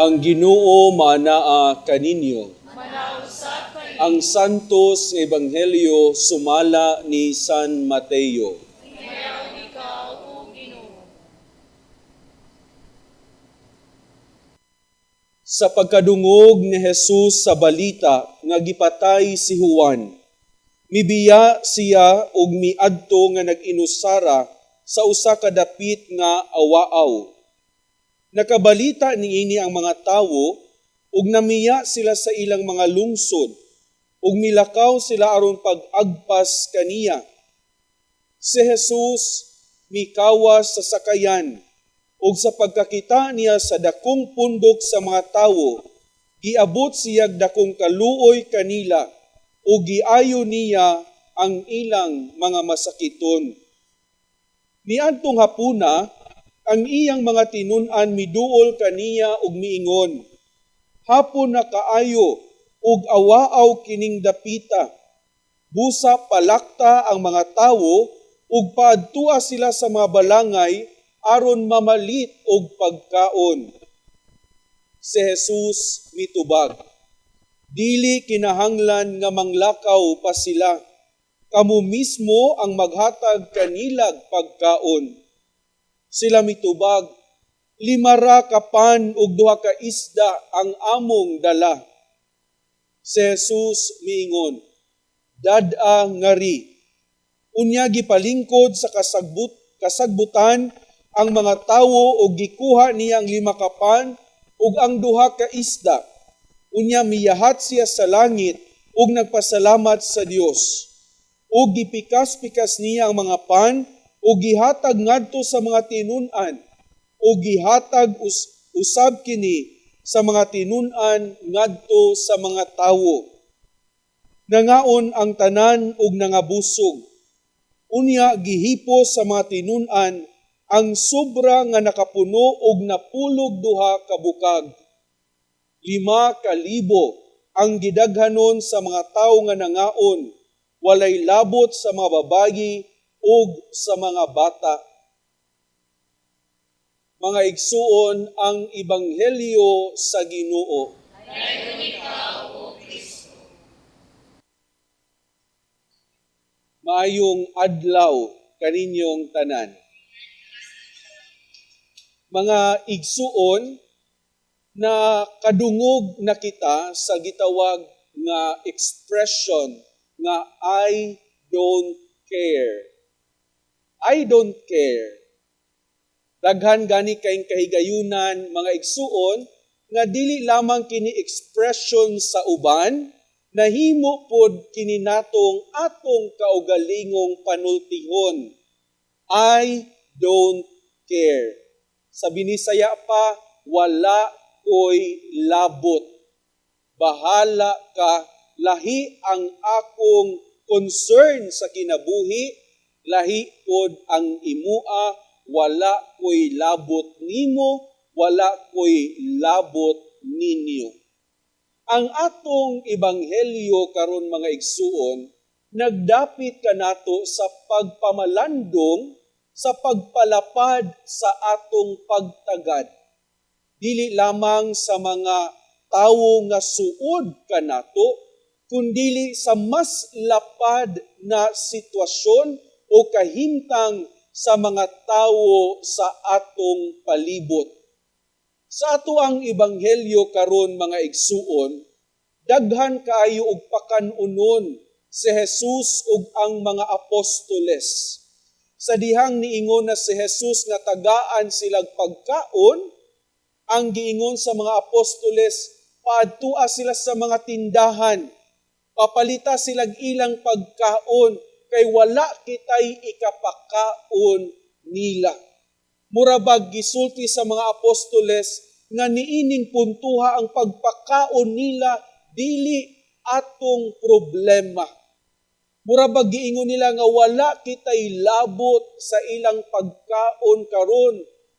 Ang Ginoo maanaa kaninyo. Ang Santos Ebanghelyo sumala ni San Mateo. Sa pagkadungog ni Jesus sa balita nga gipatay si Juan, mibiya siya og miadto nga nag-inusara sa usa ka dapit nga awaaw. Nakabalita niini ang mga tawo ug namiya sila sa ilang mga lungsod ug milakaw sila aron pag-agpas kaniya. Si Jesus mikawas sa sakayan ug sa pagkakita niya sa dakong pundok sa mga tawo, giabot siyag dakong kaluoy kanila ug giayo niya ang ilang mga masakiton. Niadtong hapuna, ang iyang mga tinun-an miduol kaniya ug miingon, "Hapon na kaayo ug awaaw kining dapita. Busa palakta ang mga tawo ug paadtua sila sa mga balangay aron mamalit og pagkaon." Si Jesus mitubag, "Dili kinahanglan nga manglakaw pa sila. Kamo mismo ang maghatag kanilag pagkaon." Sila mitubag, "5 ra ka pan ug 2 ka isda ang among dala." Si Jesus miingon, "Dad-a ngari." Unya gipalingkod sa kasagbutan ang mga tawo ug gikuha niya ang 5 ka pan ug ang 2 ka isda. Unya miyahat siya sa langit ug nagpasalamat sa Dios. Ug gipikas-pikas niya ang mga pan ug gihatag ngadto sa mga tinun-an, ug gihatag usab kini sa mga tinun-an ngadto sa mga tawo. Nangaon ang tanan ug nangabusog. Unya gihipos sa mga tinun-an ang sobra nga nakapuno og 92 ka bukag. 5,000 ang gidaghanon sa mga tawo nga nangaon, walay labot sa mga babayi ug sa mga bata. Mga igsuon, ang Ebanghelyo sa Ginoo. Maayong adlaw kaninyong tanan. Mga igsuon, na kadungog na kita sa gitawag nga expression nga "I don't care." I don't care. Daghan gani kayong kahigayunan, mga igsuon, nga dili lamang kini expression sa uban, nahimo pod kini natong atong kaugalingong panultihon. I don't care. Sa Binisaya pa, wala ko'y labot. Bahala ka, lahi ang akong concern sa kinabuhi, lahi pod ang imua, wala ko'y labot nimo, wala ko'y labot ninyo. Ang atong ebanghelyo karon, mga igsuon, nagdapit kanato sa pagpamalandong, sa pagpalapad sa atong pagtagad. Dili lamang sa mga tawo nga suod kanato, kundili sa mas lapad na sitwasyon o kahimtang sa mga tawo sa atong palibot. Sa ato ang ebanghelyo karon, mga igsuon, daghan kaayo og pakanunon si Jesus ug ang mga apostoles. Sa dihang niingon na si Jesus nga tagaan silag pagkaon, ang giingon sa mga apostoles, paadtua sila sa mga tindahan, papalita silag ilang pagkaon, kay wala kitay ikapakaon nila. Murabag gisulti sa mga apostoles nga niining puntuha ang pagpakaon nila dili atong problema. Murabag giingon nila nga wala kitay labot sa ilang pagkaon karon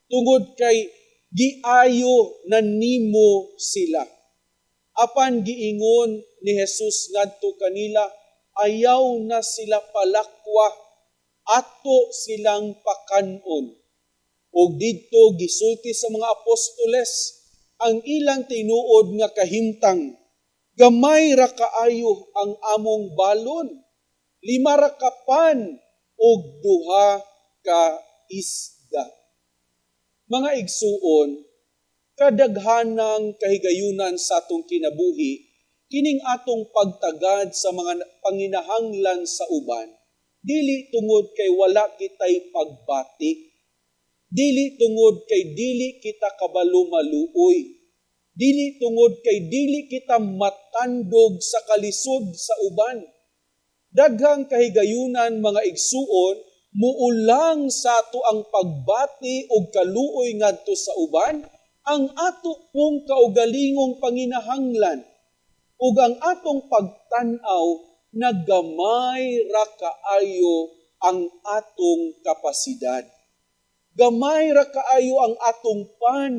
tungod kay giayo na nimo sila. Apan giingon ni Jesus ngadto kanila, ayaw na sila palakwa, ato silang pakanon. Og didto gisulti sa mga apostoles ang ilang tinuod nga kahimtang. "Gamay ra kaayo ang among balon, 5 ra ka pan ug 2 ka isda." Mga igsuon, kadaghanang kahigayunan sa atong kinabuhi, kining atong pagtagad sa mga panginahanglan sa uban, dili tungod kay wala kitay pagbati, dili tungod kay dili kita kabalo maluoy, dili tungod kay dili kita matandog sa kalisod sa uban. Daghang kahigayunan, mga igsuon, muulang sa ato ang pagbati og kaluoy ngadto sa uban, ang ato pong kaugalingong panginahanglan ug ang atong pagtan-aw na gamay ra kaayo ang atong kapasidad. Gamay ra kaayo ang atong pan,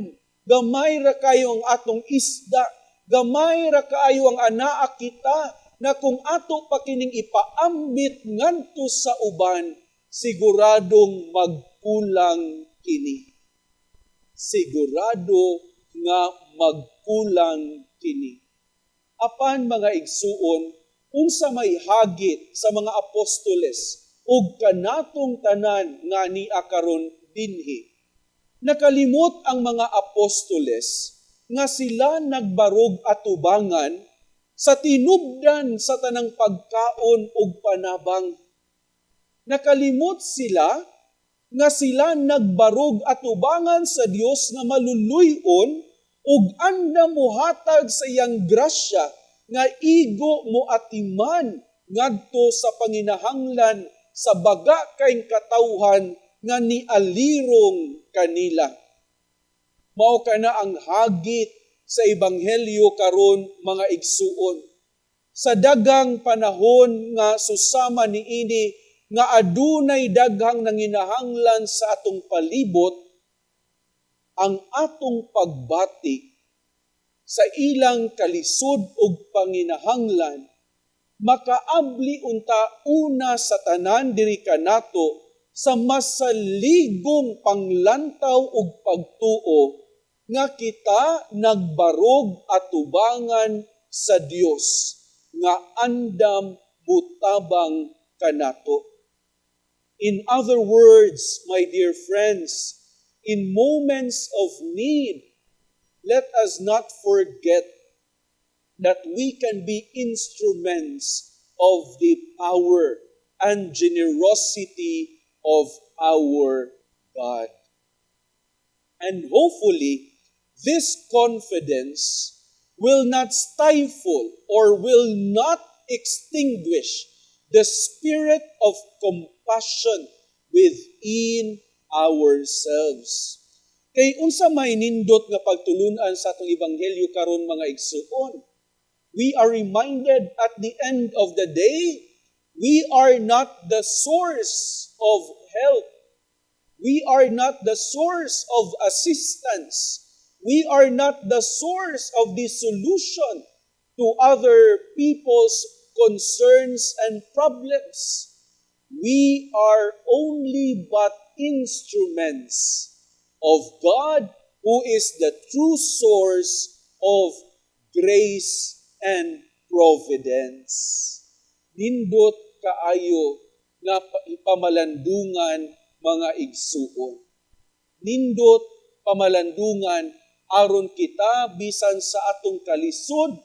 gamay ra kaayo ang atong isda, gamay ra kaayo ang anaa kita na kung ato pa kining ipaambit ngadto sa uban, siguradong magkulang kini. Sigurado nga magkulang kini. Apan, mga igsuon, unsa may hagit sa mga apostoles ug kanatong tanan nga nia karon dinhi? Nakalimot ang mga apostoles nga sila nagbarog atubangan sa tinubdan sa tanang pagkaon ug panabang. Nakalimot sila nga sila nagbarog atubangan sa Dios nga maluluy-on ug andam mohatag sa iyang grasya nga igo mo atiman ngadto sa panginahanglan sa baga kay katawhan nga nialirong kanila. Mao kana ang hagit sa ebanghelyo karon, mga igsuon. Sa daghang panahon nga susama niini nga adunay daghang nanginahanglan sa atong palibot, ang atong pagbati sa ilang kalisod ug panginahanglan makaabli unta una sa tanan diri kanato sa masaligong panglantaw ug pagtuo nga kita nagbarog atubangan sa Dios nga andam mutabang kanato. In other words, my dear friends, in moments of need, let us not forget that we can be instruments of the power and generosity of our God. And hopefully, this confidence will not stifle or will not extinguish the spirit of compassion within ourselves. Kay unsa may nindot nga pagtulunan sa atong ebanghelyo karon, mga igsuon? We are reminded at the end of the day, we are not the source of help. We are not the source of assistance. We are not the source of the solution to other people's concerns and problems. We are only but instruments of God, who is the true source of grace and providence. Nindot kaayo nga pamalandungan, mga igsuon. Nindot pamalandungan aron kita bisan sa atong kalisod,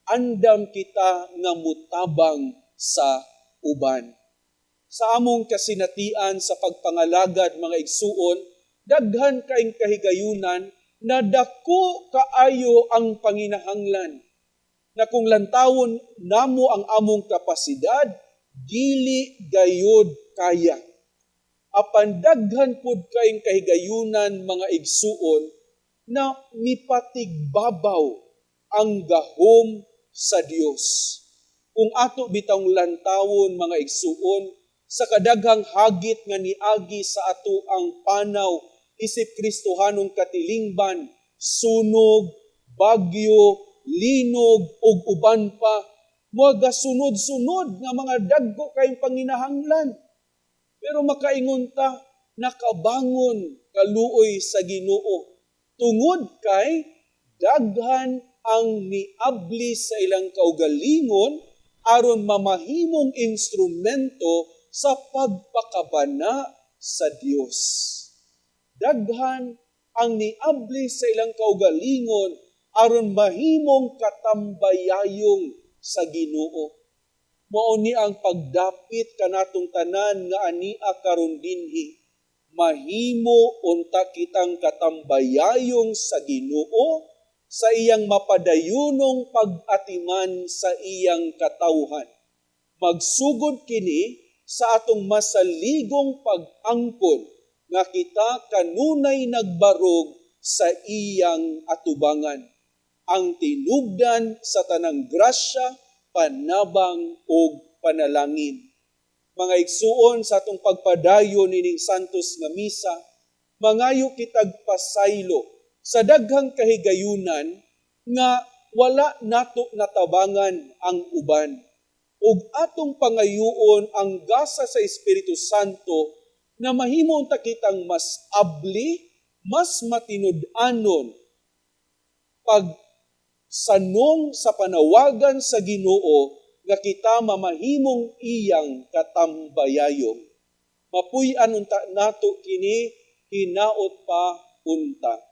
andam kita nga mutabang sa uban. Sa among kasinatian sa pagpangalagad, mga igsuon, daghan kaing kahigayunan na dako kaayo ang panginahanglan na kung lantawon namo ang among kapasidad, dili gayod kaya. Apan daghan pud kaing kahigayunan, mga igsuon, na mipatigbabaw ang gahom sa Dios. Kung ato bitawng lantawon, mga igsuon, sa kadaghang hagit nga niagi sa ato ang panaw isip Kristohanong katilingban, sunog, bagyo, linog ug uban pa, mga sunod-sunod nga mga dagko kayong panginahanglan. Pero makaingon ta, nakabangon kaluoy sa Ginoo tungod kay Daghan ang miabli sa ilang kaugalingon aron mamahimong instrumento sa pagpakabana sa Dios. Daghan ang niabli sa ilang kaugalingon aron mahimong katambayayong sa Ginoo. Mao ni ang pagdapit kanatong tanan nga ania karon dinhi. Mahimo unta kitang katambayayong sa Ginoo sa iyang mapadayunong pag-atiman sa iyang katawhan. Magsugod kini sa atong masaligong pag-angkon nga kita kanunay nagbarog sa iyang atubangan. Ang tinubdan sa tanang grasya, panabang ug panalangin. Mga igsuon, sa atong pagpadayon nining Santos nga Misa, mangayo kitag pasaylo sa daghang kahigayunan nga wala nato natabangan ang uban. Ug atong pangayuon ang gasa sa Espiritu Santo na mahimo unta kitang mas abli, mas matinud-anon pag sanong sa panawagan sa Ginoo nga kita mamahimong iyang katambayayong. Mapuy-an unta nato kini hinaot pa unta.